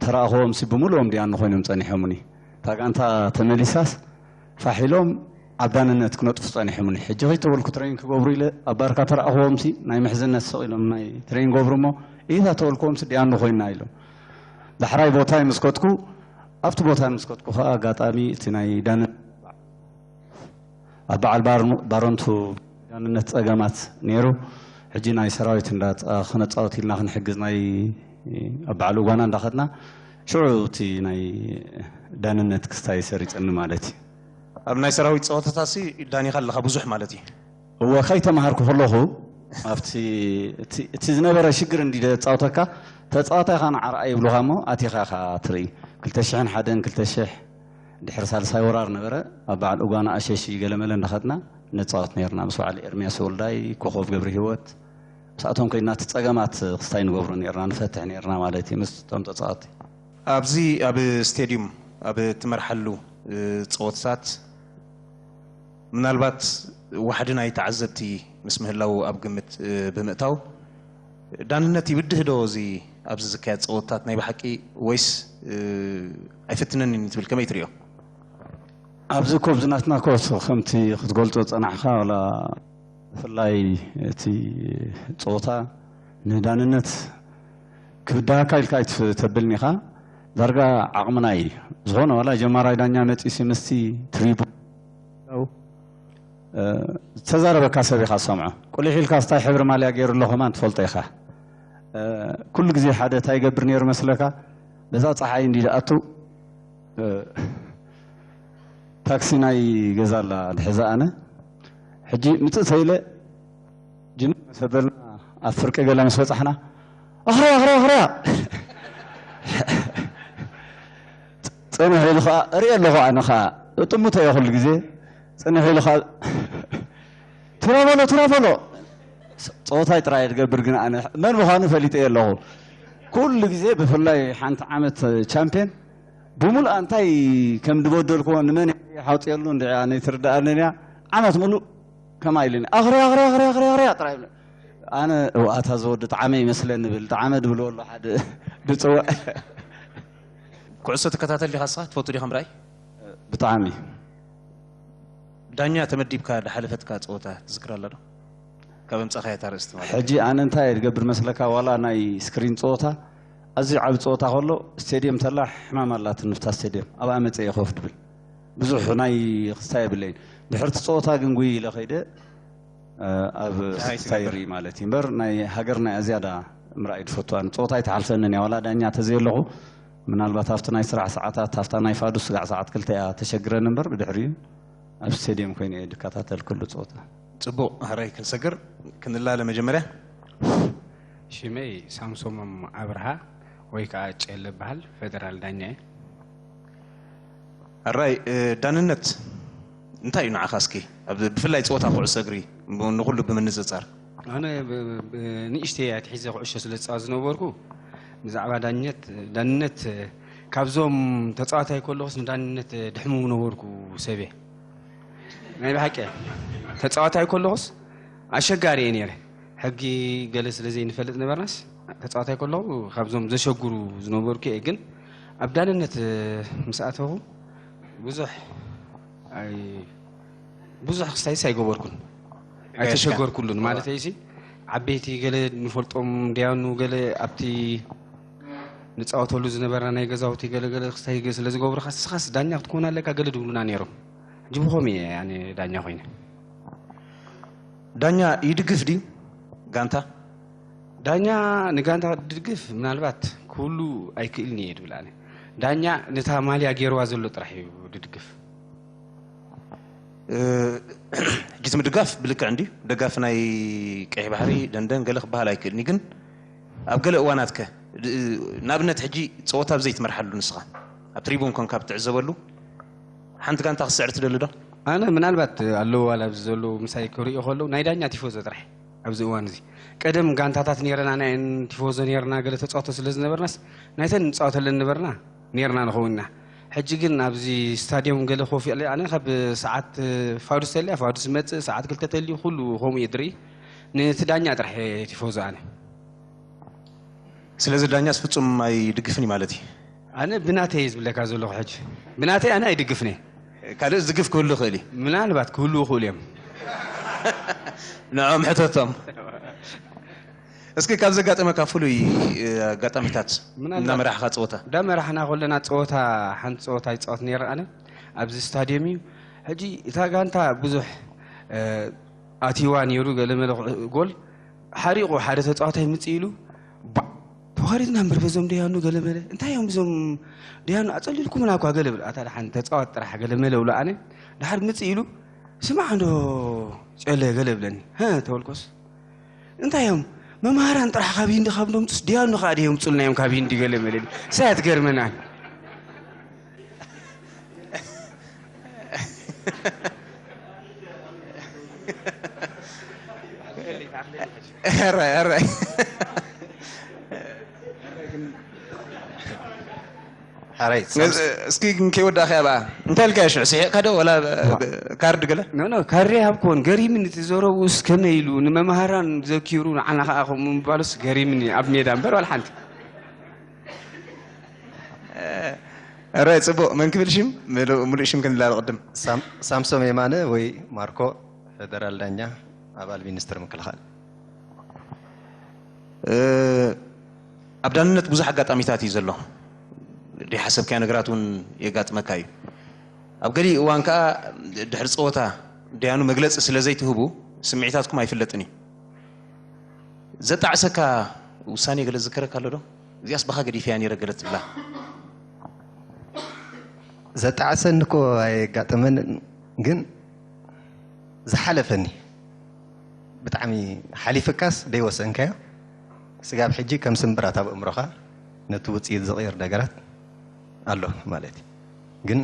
ተረኣኽዎም ሲ ብምልኦም ድያኑ ኮይኖም ፀኒሖምኒ። እታ ጋንታ ተመሊሳስ ፋሕ ኢሎም ኣብ ዳንነት ክነጥፉ ፀኒሖምኒ። ሕጂ ከይተበልኩ ትሬኒንግ ክገብሩ ኢለ ኣብ ባርካ ተረኣኽዎም ሲ ናይ ምሕዝነት ስቕ ኢሎም ናይ ትሬኒንግ ገብሩ እሞ ኢታ ተበልክዎም ሲ ድያኑ ኮይና ኢሎም። ዳሕራይ ቦታይ ምስ ከድኩ ኣብቲ ቦታይ ምስ ከድኩ ከዓ ኣጋጣሚ እቲ ናይ ዳንነት ኣብ በዓል ባርኑ- ባረንቱ ዳንነት ፀገማት ነይሩ። ሕጂ ናይ ሰራዊት እንዳ ከነፃወት ኢልና ክንሕግዝ ናይ ኣብ በዓል እጓና እንዳኸድና ሽዑ እቲ ናይ ዳንነት ክስታይ ሰሪፀኒ ማለት እዩ። ኣብ ናይ ሰራዊት ፀወታታት ሲ ዳኒኻ ኣለኻ ብዙሕ ማለት እዩ። እወ ከይተምሃርኩ ከለኹ ኣብቲ እቲ- እቲ ዝነበረ ሽግር እንዲ ፃውተካ ተፃዋታይ ኻ ንዓርኣ ይብሉኻ እሞ ኣቲኻ ኢኻ ትርኢ። ክልተ ሽሕን ሓደን ክልተ ሽሕ ድሕሪ ሳልሳይ ወራር ነበረ ኣብ በዓል እጓና ኣሸሺ ገለመለ እንዳኸድና ንፃወት ነርና ምስ በዓል ኤርምያስ ወልዳይ ኮኾብ ገብረ ህይወት ምስኣቶም ኮይና እቲ ፀገማት ክስታይ ንገብሮ ነርና ንፈትሕ ነርና ማለት እዩ ምስቶም ተፃወቲ። ኣብዚ ኣብ ስቴድዩም ኣብ ትመርሓሉ ፀወትታት ምናልባት ዋሕዲ ናይ ተዓዘብቲ ምስ ምህላዉ ኣብ ግምት ብምእታው ዳንነት ይብድህ ዶ እዚ ኣብዚ ዝካየድ ፀወትታት ናይ ብሓቂ ወይስ ኣይፍትነን እዩ ትብል ከመይ ትሪኦ? ኣብዚ ኮ ኣብዚ ናትና ኮ ከምቲ ክትገልፆ ዝፀናሕካ ዋላ ብፍላይ እቲ ፀወታ ንዳንነት ክብድሃካ ኢልካ ኣይትተብልን ኢኻ። ዳርጋ ዓቕምና እዩ። ዝኾነ ዋላ ጀማራይ ዳኛ መፂሲ ምስቲ ትሪቡ ዝተዛረበካ ሰብ ኢኻ ዝሰምዖ። ቁሊሕ ኢልካ ስታይ ሕብሪ ማልያ ገይሩ ኣሎ ከማን ትፈልጦ ኢኻ። ኩሉ ግዜ ሓደ እንታይ ይገብር ነይሩ መስለካ? በዛ ፀሓይ እንዲ ዝኣቱ ታክሲ ናይ ገዛ ኣላ ድሕዛ ኣነ ሕጂ ምፅእ ተይለ ጅን መሰበልና ኣብ ፍርቂ ገለ ምስ በፃሕና ኣኽርያ ኣኽርያ ኣኽርያ ፅንሕ ኢሉ ከዓ እሪኦ ኣለኹ። ኣነ ከዓ እጥምቶ እየ ኩሉ ግዜ። ፅንሕ ኢሉ ከዓ ትራበሎ ትራበሎ ፀወታይ ጥራይ እየ ዝገብር። ግን ኣነ መን ምዃኑ ፈሊጠ እየ ኣለኹ። ኩሉ ግዜ ብፍላይ ሓንቲ ዓመት ቻምፒየን ብምሉእ እንታይ ከም ዝበደልክዎ ንመን ሓውፅየሉ እንዲ ኣነ ትርዳኣንን እያ። ዓመት ሙሉእ ከምኣ ኢሉኒ ኣኽርያ ኣኽርያ ኣኽርያ ኣኽርያ ኣኽርያ ጥራይ ይብለ። ኣነ እውኣታ ዝወዲ ጣዕመ ይመስለኒ ብል ጣዕመ ድብልዎ ኣሎ ሓደ ድፅውዕ ኩዕሶ ትከታተል ዲኻ ንስኻ? ትፈቱ ዲኻ ምርኣይ? ብጣዕሚ። ዳኛ ተመዲብካ ዝሓለፈትካ ፀወታ ትዝክር ኣላ ዶ? ካብ ኣምፃእኻያ እታ ኣርእስቲ ማለት እዩ። ሕጂ ኣነ እንታይ እየ ዝገብር መስለካ? ዋላ ናይ ስክሪን ፀወታ ኣዝዩ ዓቢ ፀወታ ከሎ ስቴድየም ተላ ሕማም ኣላትኒ ብታ ስቴድየም ኣብኣ መፀ እየ ኮፍ ድብል ብዙሕ ናይ ክስታይ የብለይን። ድሕርቲ ፀወታ ግን ጉይ ኢለ ከይደ ኣብ ስታይ ርኢ ማለት እዩ እምበር ናይ ሃገርና እያ ዝያዳ ምርኣይ ዝፈቱ። ኣነ ፀወታ ኣይትሓልፈንን እያ ዋላ ዳኛ ተዘየለኹ። ምናልባት ኣብቲ ናይ ስራሕ ሰዓታት ኣብታ ናይ ፋዱስ ስጋዕ ሰዓት ክልተ እያ ተሸግረኒ እምበር ብድሕሪኡ ኣብ ስቴድየም ኮይነ እየ ዝከታተል ኩሉ ፀወታ። ፅቡቕ ሕራይ ክንሰግር ክንላለ መጀመርያ። ሽመይ ሳምሶሞም ኣብርሃ ወይ ከዓ ጨለ በሃል ፌደራል ዳኛ እየ። ሕራይ ዳንነት እንታይ እዩ ንዓኻ እስኪ ብፍላይ ፀወታ ኩዕሶ እግሪ ንኩሉ ብምንፅፃር? ኣነ ንእሽተይ ኣትሒዘ ኩዕሾ ስለ ዝፃወት ዝነበርኩ ብዛዕባ ዳንነት ዳንነት ካብዞም ተፃዋታይ ከለኹስ ንዳንነት ድሕምው ነበርኩ ሰብየ ናይ ብሓቂ ተፃዋታይ ከለኹስ ኣሸጋሪ እየ ነይረ። ሕጊ ገለ ስለ ዘይንፈልጥ ነበርናስ ተፃዋታይ ከለኹ ካብዞም ዘሸግሩ ዝነበርኩ እየ። ግን ኣብ ዳንነት ምስ ኣተኹ ብዙሕ ብዙሕ ክስታይስ ኣይገበርኩን ኣይተሸገርኩሉን ማለት እዩሲ ዓበይቲ ገለ ንፈልጦም ዲያኑ ገለ ኣብቲ ንፃወተሉ ዝነበርና ናይ ገዛውቲ ገለገለ ክስታይ ስለ ዝገብሩካ ንስኻስ ዳኛ ክትኮን ኣለካ ገለ ድብሉና ነይሮም ሕጂ ብኸም እየ ኣነ ዳኛ ኮይነ ዳኛ ይድግፍ ድዩ ጋንታ? ዳኛ ንጋንታ ድድግፍ ምናልባት ክህሉ ኣይክእልን እየ ድብል ኣነ። ዳኛ ነታ ማልያ ገይርዋ ዘሎ ጥራሕ እዩ ድድግፍ። ሕጂ እቲ ምድጋፍ ብልክዕ እንድዩ ደጋፊ ናይ ቀይሕ ባሕሪ ደንደን ገለ ክበሃል ኣይክእልን እዩ ግን ኣብ ገለ እዋናት ከ ንኣብነት ሕጂ ፀወታ ብዘይትመርሓሉ ንስኻ ኣብ ትሪቡን ኮንካ ብትዕዘበሉ ሓንቲ ጋንታ ክትስዕር ትደሊ ዶ? ኣነ ምናልባት ኣለዉ ዋላ ኣብዚ ዘለዉ ምሳይ ክርእዩ ከለዉ ናይ ዳኛ ቲፎዞ ጥራሕ ኣብዚ እዋን እዚ ቀደም ጋንታታት ነይረና ናይ ቲፎዞ ነይርና ገለ ተፃወቶ ስለ ዝነበርናስ ናይተን ንፃወተለን ነበርና ነይርና ንኸውን ኢና ሕጂ ግን ኣብዚ ስታድዮም ገለ ኮፍ ኢለ ኣነ ካብ ሰዓት ፋዱስ ተልያ ፋዱስ መፅእ ሰዓት ክልተ ተልዩ ኩሉ ከምኡ እየ ድርኢ ነቲ ዳኛ ጥራሕ እየ ቲፎዞ ኣነ ስለዚ ዳኛስ ፍፁም ኣይድግፍን እዩ ማለት እዩ ኣነ ብናተይ እየ ዝብለካ ዘለኹ ሕጂ ብናተይ ኣነ ኣይድግፍን እየ ካልእ ዝድግፍ ክህሉ ይኽእል እዩ ምናልባት ክህልዉ ይኽእሉ እዮም ንዖም ሕተቶም እስኪ ካብ ዘጋጠመካ ፍሉይ ኣጋጣሚታት እናመራሕኻ ፀወታ እንዳመራሕና ከለና ፀወታ ሓንቲ ፀወታ ይፃወት ነይረ ኣነ ኣብዚ ስታድየም እዩ ሕጂ እታ ጋንታ ብዙሕ ኣትይዋ ነይሩ ገለመለ ጎል ሓሪቑ ሓደ ተፃዋታይ ምፅእ ኢሉ ባዕ ተዋሪድና እምበር በዞም ደያኑ ገለመለ እንታይ እዮም እዞም ደያኑ ኣፀሊልኩምና እኳ ገለ ብል ኣታ ደሓን ተፃዋት ጥራሕ ገለመለ ብሎ ኣነ ደሓር ምፅእ ኢሉ ስማዕ እንዶ ጨለ ገለ ብለኒ ሀ ተበልኮስ እንታይ እዮም መምሃራን ጥራሕ ካብ ሂንዲ ካብ ዶምፅስ ደያኑ ከዓ ድየምፁልና እዮም ካብ ሂንዲ ገለመለኒ ሳያት ገርመናን ሕራይ ሕራይ ሕራይ እስኪ ከይወዳእካ ያባ እንታይ ኢልካ ሽዑ ስሒቕካ ዶ ወላ ካርድ ገለ ኖ ኖ ካርድ ሃብኮን ገሪምኒ እቲ ዘረብኡስ ከመይ ኢሉ ንመምሃራን ዘኪሩ ንዓና ከዓ ከምኡ ምባሉስ ገሪምኒ ኣብ ሜዳ እምበር ዋላ ሓንቲ ረ ፅቡቅ መን ክብል ሽም ምሉእ ሽም ክንላለ ቅድም ሳምሶም የማነ ወይ ማርኮ ፌደራል ዳኛ ኣባል ሚኒስትር ምክልኻል ኣብ ዳንነት ብዙሕ ኣጋጣሚታት እዩ ዘሎ ዘይሓሰብካዮ ነገራት እውን የጋጥመካ እዩ። ኣብ ገሊኡ እዋን ከዓ ድሕሪ ፀወታ ደያኑ መግለፂ ስለ ዘይትህቡ ስምዒታትኩም ኣይፍለጥን እዩ። ዘጣዕሰካ ውሳኔ ገለ ዝዝከረካ ኣሎ ዶ? እዚኣስ በኻ ገዲፈያ ነይረ ገለ ትብላ? ዘጣዕሰኒ እኮ ኣየጋጠመንን፣ ግን ዝሓለፈኒ ብጣዕሚ ሓሊፍካስ ደይወሰንካዮ ስጋብ ሕጂ ከም ስምብራት ኣብ እምሮኻ ነቲ ውፅኢት ዝቕይር ነገራት ኣሎ ማለት እዩ። ግን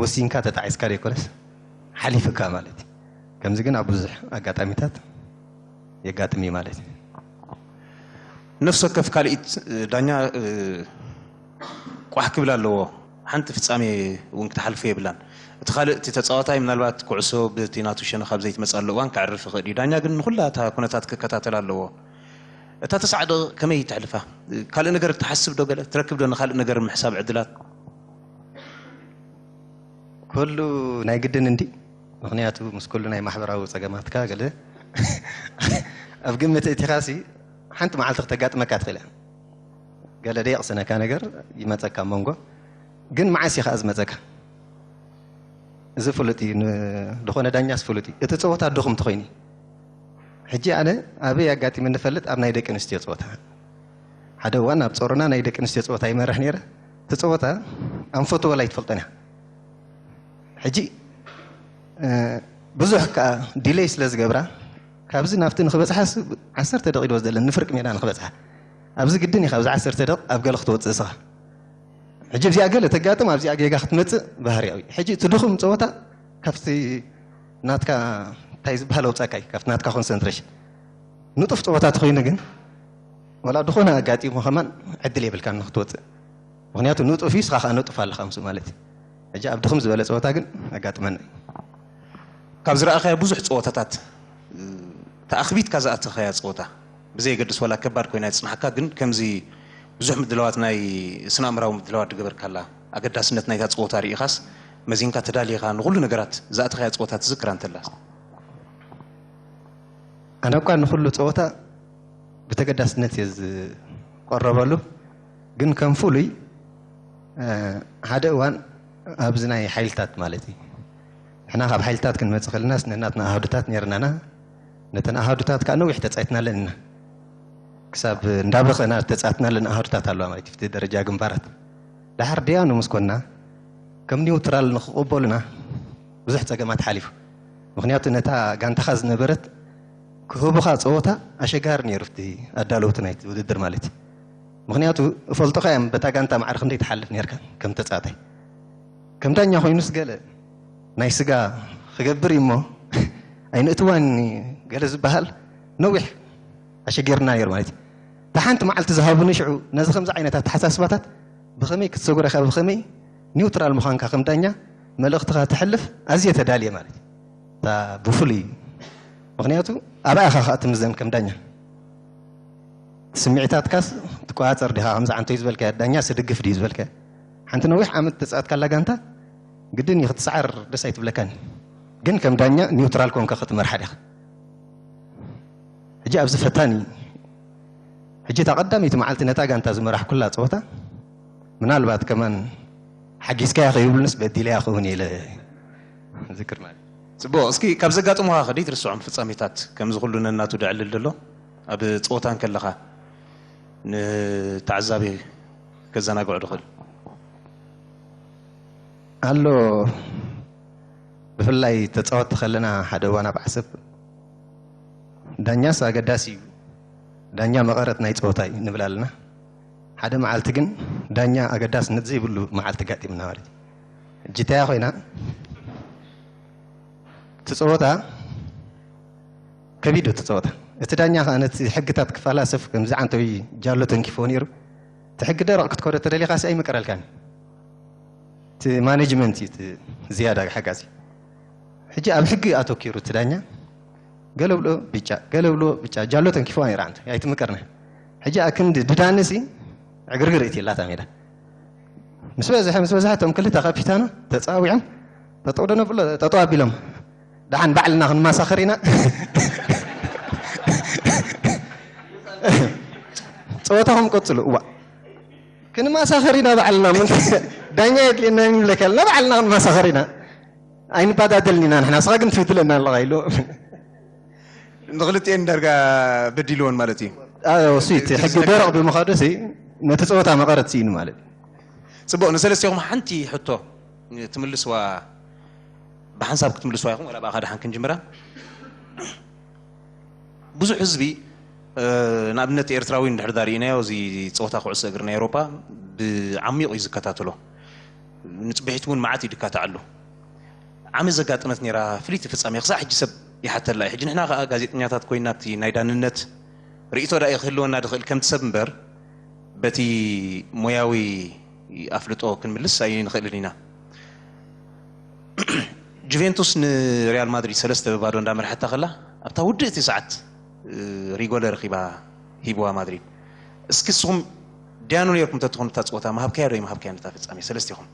ወሲንካ ተጣዒስካ ደይኮነስ ሓሊፍካ ማለት እዩ። ከምዚ ግን ኣብ ብዙሕ ኣጋጣሚታት የጋጥም እዩ ማለት እዩ። ነፍሲ ወከፍ ካልኢት ዳኛ ቋሕ ክብል ኣለዎ። ሓንቲ ፍጻሜ እውን ክትሓልፎ የብላን። እቲ ካልእ እቲ ተጻዋታይ ምናልባት ኩዕሶ ብቲ ናቱ ሸነኽ ኣብ ዘይትመጻሉ እዋን ከዕርፍ ይኽእል እዩ። ዳኛ ግን ንኹላ እታ ኩነታት ክከታተል ኣለዎ። እታ ተስዓ ደቂቕ ከመይ ተሕልፋ? ካልእ ነገር ትሓስብ ዶ ገለ ትረክብ ዶ ንኻልእ ነገር ምሕሳብ ዕድላት? ኩሉ ናይ ግድን እንዲ ምክንያቱ ምስ ኩሉ ናይ ማሕበራዊ ፀገማትካ ገለ ኣብ ግምት እቲኻሲ ሓንቲ መዓልቲ ክተጋጥመካ ትኽእል እያ። ገለ ደየቕስነካ ነገር ይመፀካ ኣብ መንጎ ግን መዓስ እዩ ከዓ ዝመፀካ እዚ ፍሉጥ እዩ። ዝኾነ ዳኛስ ፍሉጥ እዩ። እቲ ፀወታ ድኹም ተኮይኑ ሕጂ ኣነ ኣበይ ኣጋጢሙ እንፈልጥ ኣብ ናይ ደቂ ኣንስትዮ ፀወታ ሓደ እዋን ኣብ ፆሮና ናይ ደቂ ኣንስትዮ ፀወታ ይመርሕ ነይረ። እቲ ፀወታ ኣንፈትወላ ኣይትፈልጦን እያ። ሕጂ ብዙሕ ከዓ ዲለይ ስለ ዝገብራ ካብዚ ናብቲ ንክበፅሓ ዓሰርተ ደቂዶ ዘለኒ ንፍርቂ ሜዳ ንክበፅሓ ኣብዚ ግድን እዩ ካብዚ ዓሰርተ ደቂ ኣብ ገለ ክትወፅእ እስኻ ሕጂ ኣብዚኣ ገለ ተጋጥም ኣብዚኣ ጌጋ ክትመፅእ ባህርያዊ ሕጂ እቲ ድኹም ፀወታ ካብቲ ናትካ እንታይ ዝበሃል ኣውፃእካ እዩ ካብቲ ናትካ ኮንሰንትሬሽን ንጡፍ ፀወታ ተኮይኑ ግን ዋላ ድኾነ ኣጋጢሙ ከማን ዕድል የብልካን ንክትወፅእ ምክንያቱ ንጡፍ እዩ ስኻ ከዓ ንጡፍ ኣለካ ምስ ማለት እዩ ሕጂ ኣብ ድኹም ዝበለ ፀወታ ግን ኣጋጥመና እዩ ካብ ዝረኣኻዮ ብዙሕ ፀወታታት ተኣኽቢትካ ዝኣተኻያ ፀወታ ብዘየገድስ ዋላ ከባድ ኮይና ይፅናሓካ ግን ከምዚ ብዙሕ ምድላዋት ናይ ስነ ኣእምራዊ ምድላዋት ዝገበርካላ ኣገዳስነት ናይታ ፀወታ ርኢኻስ መዚንካ ተዳሊኻ ንኩሉ ነገራት ዝኣተኻያ ፀወታ ትዝክራ እንተላ ኣነ እኳ ንኩሉ ፀወታ ብተገዳስነት እየ ዝቆረበሉ ግን ከም ፍሉይ ሓደ እዋን ኣብዚ ናይ ሓይልታት ማለት እዩ ንሕና ካብ ሓይልታት ክንመፅእ ከለናስ ነናትና ኣሃዱታት ነርናና ነተን ኣሃዱታት ከዓ ነዊሕ ተፃይትናለን ኢና ክሳብ እንዳበኸና ተፃትናለን ኣሃዱታት ኣለዋ ማለት እዩ ደረጃ ግንባራት ዳሓር ደያኑ ምስ ኮና ከም ኒውትራል ንክቕበሉና ብዙሕ ፀገማት ሓሊፉ ምክንያቱ ነታ ጋንታኻ ዝነበረት ክህቡኻ ፀወታ ኣሸጋሪ ነይሩ እቲ ኣዳለውቲ ናይቲ ውድድር ማለት እዩ ምክንያቱ እፈልጦኻ እዮም በታ ጋንታ ማዕረ ክንደይ ትሓልፍ ነርካ ከም ተፃታይ ከም ዳኛ ኮይኑስ ገለ ናይ ስጋ ክገብር እዩ እሞ ኣይንእትዋን ገለ ዝበሃል ነዊሕ ኣሸጊርና ነይሩ ማለት እዩ እታ ሓንቲ መዓልቲ ዝሃቡኒ ሽዑ ነዚ ከምዚ ዓይነት ኣተሓሳስባታት ብኸመይ ክትሰጉረካ ብኸመይ ኒውትራል ምዃንካ ከም ዳኛ መልእኽትኻ ተሕልፍ ኣዝየ ተዳልየ ማለት እዩ እታ ብፍሉይ ምክንያቱ ኣብኣ ኢኻ ከዓ ትምዘን ከም ዳኛ ስምዒታትካስ ትቆፃፀር ዲኻ ከምዚ ዓንቶይ ዝበልካ ዳኛ ስድግፍ ድዩ ዝበልካ ሓንቲ ነዊሕ ዓመት ተፃወትካላ ጋንታ ግድን እዩ ክትሰዓር ደስ ኣይትብለካን ግን ከም ዳኛ ኒውትራል ኮንካ ክትመርሓ ዲኻ ሕጂ ኣብዚ ፈታኒ ሕጂ እታ ቀዳመይቲ መዓልቲ ነታ ጋንታ ዝመራሕኩላ ፀወታ ምናልባት ከማን ሓጊዝካያ ከይብሉንስ በዲለያ ክኸውን ኢለ ዝክር ማለት ፅቡቅ እስኪ ካብ ዘጋጥሙካ ከደይ ትርስዖም ፍፃሜታት ከምዚ ኩሉ ነናቱ ደዕልል ደሎ ኣብ ፀወታ እንከለካ ንተዓዛቢ ከዘናግዑ ድኽእል ኣሎ ብፍላይ ተፃወቲ ከለና ሓደ እዋን ኣብ ዓሰብ ዳኛስ ኣገዳሲ እዩ ዳኛ መቐረት ናይ ፀወታ እዩ ንብል ኣለና ሓደ መዓልቲ ግን ዳኛ ኣገዳስነት ዘይብሉ መዓልቲ ጋጢምና ማለት እዩ እጅታያ ኮይና እቲ ፀወታ ከቢድ እቲ ፀወታ እቲ ዳኛ ከዓ ነቲ ሕግታት ክፈላሰፍ ከምዚ ዓንተዊ ጃሎ ተንኪፎ ነይሩ እቲ ሕጊ ደረቕ ክትከዶ ተደሊኻሲ ኣይምቀረልካን እቲ ማኔጅመንት እዩ ዝያዳ ሓጋዚ ሕጂ ኣብ ሕጊ ኣተኪሩ እቲ ዳኛ ገለ ብሎ ብጫ ገለ ብሎ ብጫ ጃሎ ተንኪፎ ነይራ ዓንተ ኣይትምቀርና ሕጂ ኣክንዲ ድዳንሲ ዕግርግር እቲ የላታ ሜዳ ምስ በዝሐ ምስ በዝሐ እቶም ክልተ ካፒታኖ ተፃዊዖም ጠጠው ደነብሎ ጠጠው ኣቢሎም ደሓን ባዕልና ክንመሳኸር ኢና ፀወታኹም ቀፅሉ እዋ ክንማሳኸር ኢና ባዕልና። ምን ዳኛ የድልየና ንብለካ ኣለና፣ ባዕልና ክንማሳኸር ኢና። ኣይንባዳደልን ኢና ንሕና፣ ንስኻ ግን ትብድለና ኣለኻ ኢሉ። ንክልቲኤን ዳርጋ በዲልዎን ማለት እዩ። ኣዎ፣ እሱ እቲ ሕጊ ደረቕ ብምዃዱ ሲ ነቲ ፀወታ መቐረት ስኢኑ ማለት እዩ። ጽቡቕ፣ ንሰለስቴኹም ሓንቲ ሕቶ ትምልስዋ፣ ብሓንሳብ ክትምልስዋ ኢኹም፣ ወላ ብኣኻ ደሓን ክንጅምራ። ብዙሕ ህዝቢ፣ እ፣ ንኣብነት ኤርትራዊ እንድሕር ዳርኢናዮ፣ እዚ ጸወታ ኩዕሶ እግሪ ናይ ኤውሮጳ ብዓሚቕ እዩ ዝከታተሎ። ንጽብሒት እውን መዓት እዩ ድካታዓሉ። ዓሚ ዘጋጠመት ነይራ ፍልይቲ ፍጻሜ ክሳዕ ሕጂ ሰብ ይሓተላ እዩ። ሕጂ ንሕና ከኣ ጋዜጠኛታት ኮይና ኣብቲ ናይ ዳንነት ርእይቶ ዳኣ ክህልወና ድኽእል ከምቲ ሰብ እምበር በቲ ሞያዊ ኣፍልጦ ክንምልስ ኣይንኽእልን ኢና። ጁቬንቱስ ንሪያል ማድሪድ ሰለስተ ብባዶ እንዳመርሐታ ከላ ኣብታ ውድእቲ ሰዓት እ፣ ሪጎለ ረኺባ ሂብዋ ማድሪድ። እስኪ ንስኹም ዳያኑ ነይርኩም ተትኾኑ እታ ፀወታ ምሃብካያ ዶ ይምሃብካያ ነታ ፍጻሜ ሰለስቲኹም?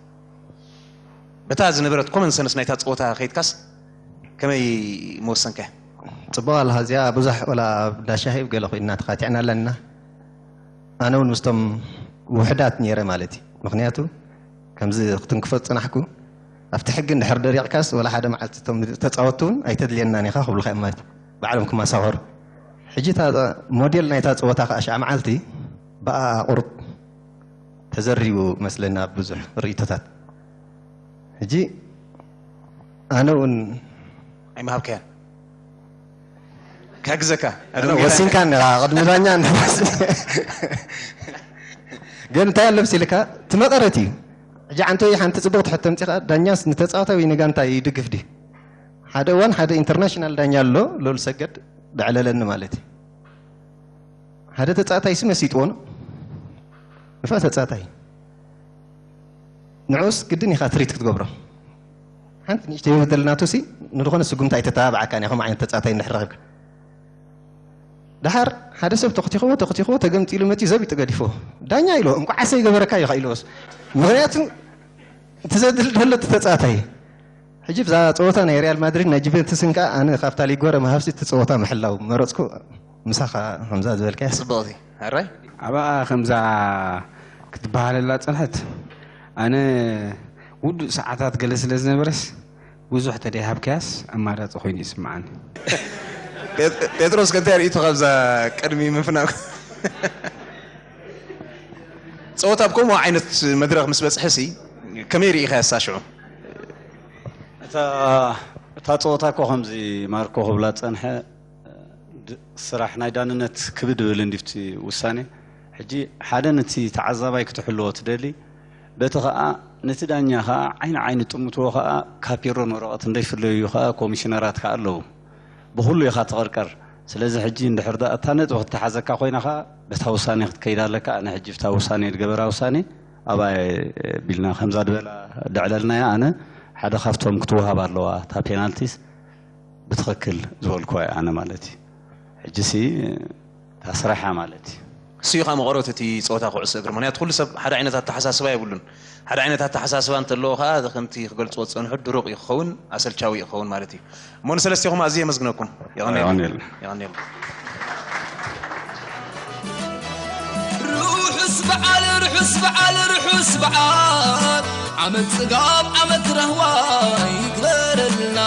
በታ ዝነበረት ኮመን ሰንስ ናይታ ፀወታ ከይድካስ ከመይ መወሰንካያ? ጽቡቕ ኣለኻ። እዚኣ ብዙሕ ወላ ኣብ ዳሻሂ ገለ ኮይንና ተኻቲዕና ኣለና። ኣነ እውን ምስቶም ውሕዳት ነይረ ማለት እዩ። ምኽንያቱ ከምዚ ክትንክፎ ዝጽናሕኩ ኣብቲ ሕጊ እንድሕር ደሪቕካስ ወላ ሓደ መዓልቲ እቶም ተጻወትቲ እውን ኣይተድልየናን ኢኻ ክብሉኻ እዮም ማለት እዩ። ባዕሎም ክመሳኸሩ። ሕጂ እታ ሞዴል ናይታ ጸወታ ከኣ ሽዓ መዓልቲ ብኣ ቁሩብ ተዘሪቡ መስለኒ ኣብ ብዙሕ ርእይቶታት። ሕጂ ኣነ እውን ኣይምሃብካያን ክሕግዘካ ኣነ ወሲንካ ኣለኻ ቅድሚ ዳኛ እንተወስ ግን እንታይ ኣሎ መሲልካ እቲ መቐረት እዩ። ሕጂ ዓንተይ ሓንቲ ጽቡቕቲ ሕቶ ኣምጺኻ ዳኛስ ንተጻዋታይ ወይ ንጋንታ ይድግፍ ድዩ? ሓደ እዋን ሓደ ኢንተርናሽናል ዳኛ ኣሎ ሉል ሰገድ ደዕለለኒ ማለት እዩ። ሓደ ተጻዋታይ ሲ መሲጥዎ ነው ንፋ ተጻዋታይ ንዑስ ግድን ኢኻ ትሪት ክትገብሮ ሓንቲ ንእሽተይ በደል ናቱ ሲ ንድኾነ ስጉምቲ ኣይተተባብዓካን ኢኹም ዓይነት ተጻዋታይ እንድሕር ረኺብካ ደሓር ሓደ ሰብ ተኽቲኽዎ ተኽቲኽዎ ተገምጢሉ መፂኡ ዘቢጡ ገዲፍዎ ዳኛ ኢሎ እንቋዓሰ ይገበረካ ኢኻ ኢልዎስ ምኽንያቱ እቲ ዘድል ደሎ እቲ ተጻዋታይ ሕጂ ብዛ ፀወታ ናይ ሪያል ማድሪድ ናይ ጁቬንቱስን ከዓ ኣነ ካብታ ሊጎረ መሃብሲ እቲ ፀወታ ምሕላው መረፅኩ ምሳኻ ከምዛ ዝበልካያ ጽብቕቲ ሕራይ ኣብኣ ከምዛ ክትበሃለላ ጽንሐት ኣነ ውዱእ ሰዓታት ገለ ስለ ዝነበረስ ብዙሕ ተደይሃብካያስ ኣማራጺ ኮይኑ ይስምዓኒ። ጴጥሮስ ከንታይ ርእይቶ ካብዛ ቅድሚ ምፍናው ፀወታ ኣብ ከምኡ ዓይነት መድረኽ ምስ በፅሐ ሲ ከመይ ርኢኻ ያሳሽዑ እታ ጸወታ እኮ ከምዚ ማርኮ ክብላ ጸንሐ ስራሕ ናይ ዳንነት ክብድ ብል እንዲፍቲ ውሳኔ ሕጂ ሓደ ነቲ ተዓዛባይ ክትሕልዎ ትደሊ በቲ ኸኣ ነቲ ዳኛ ኸኣ ዓይኒ ዓይኒ ጥምትዎ ኸኣ ካፒሮን ወረቐት እንደይፍለዩ ኸኣ ኮሚሽነራት ከኣ ኣለዉ ብኹሉ ኢኻ ትቕርቀር ስለዚ ሕጂ እንድሕር ዳ እታ ነጥቢ ክትሓዘካ ኮይና ኸኣ በታ ውሳኔ ክትከይድ ኣለካ ኣነ ሕጂ ብታ ውሳኔ ድገበራ ውሳኔ ኣባየ ቢልና ከምዛ ድበላ ደዕለልናያ ኣነ ሓደ ካብቶም ክትወሃብ ኣለዋ እታ ፔናልቲስ ብትኽክል ዝበልኩዋ ኣነ ማለት እዩ ሕጂ ሲ እታ ስራሓ ማለት እዩ እሱ እዩ ከዓ መቐረት እቲ ፀወታ ኩዕሶ እግሪ ምክንያቱ ኩሉ ሰብ ሓደ ዓይነት ኣተሓሳስባ የብሉን ሓደ ዓይነት ኣተሓሳስባ እንተለዎ ከዓ ከምቲ ክገልፅዎ ዝፀንሑ ድሩቕ እዩ ክኸውን ኣሰልቻዊ እዩ ክኸውን ማለት እዩ እሞ ንሰለስቲኹም ኣዝየ የመስግነኩም የቐንየልና ርሑስ በዓል ርሑስ በዓል ርሑስ በዓል ዓመት ጽጋብ ዓመት ራህዋ ይግበረልና